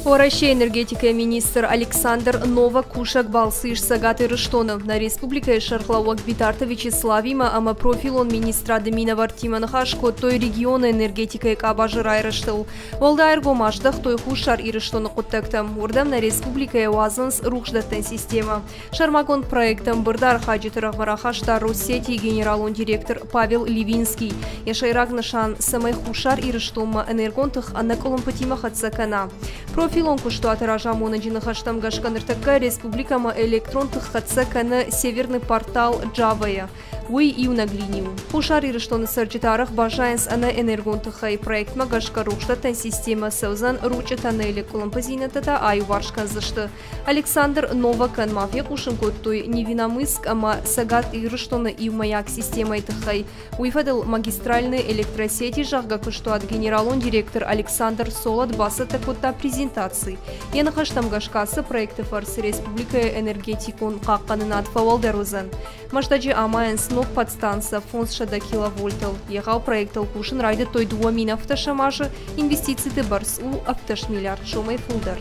Уӕрӕсейы энергетикӕйы министр Александр Новак кусӕг балцы ис Цӕгат Ирыстоны. Нӕ республикӕйы сӕргълӕууӕг Битарты Вячеславимӕ ӕмӕ профилон министрады минӕвӕрттимӕ ныхас кодтой регионы энергетикӕйы къабазы райрӕзтыл. Уӕлдай ӕргом аздӕхтой Хуссар Ирыстоны хъуыддӕгтӕм. Уырдӕм нӕ республикӕйы уадзынц рухсдӕттӕн системӕ. Сӕрмагонд проект ӕмбырды архайджыты рӕгъмӕ рахаста Россети-йы генералон директор Павел Ливинский. Йӕ сӕйраг нысан, цӕмӕй Хуссар Ирыстонмӕ энергон тых ӕнӕкъуылымпытимӕ хӕццӕ кӕна. Профилон куыстуаты разамонӕджы ныхӕстӕм гӕсгӕ ныртӕккӕ республикӕмӕ электрон тых хӕццӕ кӕны Северный портал Java-йӕ. Уый иунӕг лини у. Хуссар Ирыстоны цӕрджытӕ арӕх баззайынц ӕнӕ энергон тыхӕй. Проектмӕ гӕсгӕ рухсдӕттӕн системӕ цӕудзӕн Ручъы тоннелы къуылымпыдзинӕдтӕ та аиуварс кӕндзысты. Александр Новакӕн ма фехъусын кодтой Невиномыск ӕмӕ Цӕгат Ирыстоны иумӕйаг системӕйы тыххӕй. Уый фӕдыл магистральные электросети, зӕгъгӕ, куыстуат генералон директор Александр Солод бацӕттӕ кодта презентаци. Йӕ ныхӕстӕм гӕсгӕ ацы проекты фӕрцы республикӕйы энергетикон хъахъхъӕнынад фӕуӕлдӕр уыдзӕн. Мӕздӕджы амайынц ног подстанцӕ 500 киловольтыл. Егъау проектыл кусын райдыдтой 2017 азы, инвестициты бӕрц у 17 миллиард сомӕй фылдӕр.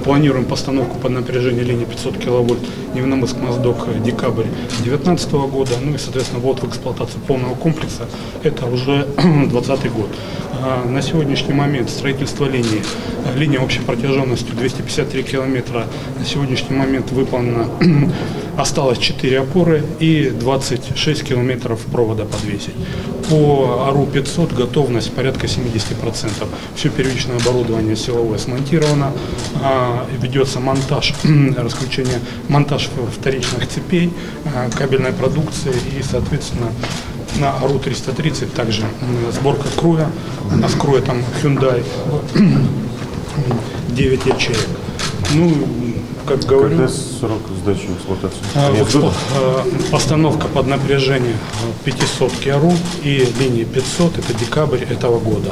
Планируем постановку под напряжение линии 500 киловольт Невинномысск-Моздок декабрь 2019 года. Ну и, соответственно, ввод в эксплуатацию полного комплекса – это уже 2020 год. На сегодняшний момент строительство линии, линия общей протяженностью 253 километра, на сегодняшний момент выполнено, осталось 4 опоры и 26 километров провода подвесить. По АРУ-500 готовность порядка 70%. Все первичное оборудование силовое смонтировано, ведется монтаж, расключение, монтаж вторичных цепей, кабельной продукции и, соответственно, на АРУ-330 также сборка круя. У нас круя там Hyundai 9 ячеек. Ну, как говорю... Когда срок сдачи в эксплуатацию? Конец года? Постановка под напряжение 500 АРУ и линии 500 – это декабрь этого года.